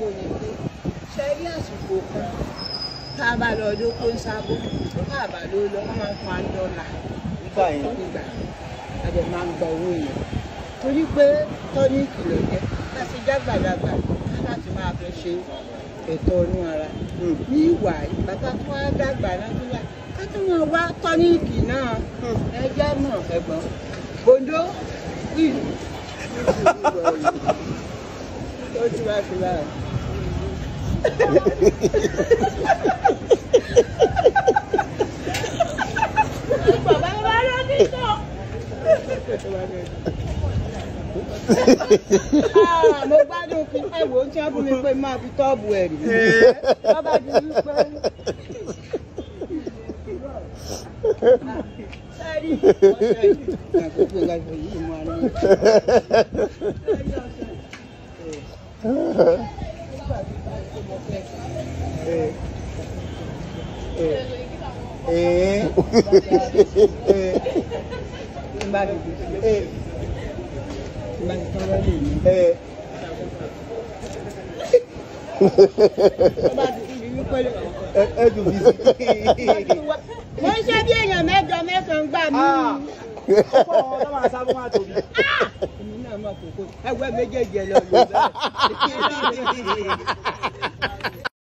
Mo ní pé ṣe rí àsìkò kan tá a bá lọ lóko ń sábó, tá a bá ló lọ, wọ́n máa ń fa dọ́là Nígbà yẹn. Nígbà a dẹ̀ máa ń gba owó yẹn torí pé tọ́níìkì ló jẹ́ láti jágbàlagbà láti máa fi ṣe ẹ̀tọ́ inú ara ní ìwà bàtà tó wá dàgbà náà tó wà ká tó máa wá tọ́níìkì náà. Ẹ jẹ́ mọ̀ ẹ̀gbọ́n bòńdó ìlú ó ti wá sí báyìí. Bàbá wa ló ní sọ. Ah, mo gbádùn kí ẹ wò ó tí wọ́n fún mi pé máa fi tọ́ọ̀bù ẹ̀ rí. Wọ́n bá di wípé. Sẹ́rí ọ̀sẹ̀ yìí. Àkókò ìlànà yìí mú àná. Sẹ́rí ọ̀sẹ̀ yìí. Ee. Tí n bá fi fi sí. Tí n bá fi tán lọ́lẹ̀ mi. Tó bá ti fi wípé Ẹ tún fi sí. Mo ń ṣe bí èèyàn mẹ́jọ mẹ́sàn-án gbà mí. Ah. Ọ̀pọ̀ àwọn tó máa sábà máa tóbi. Èmi náà mọ̀ kókó. Ẹgbẹ́ méjèèjì ẹ lọ lò bẹ́ẹ̀.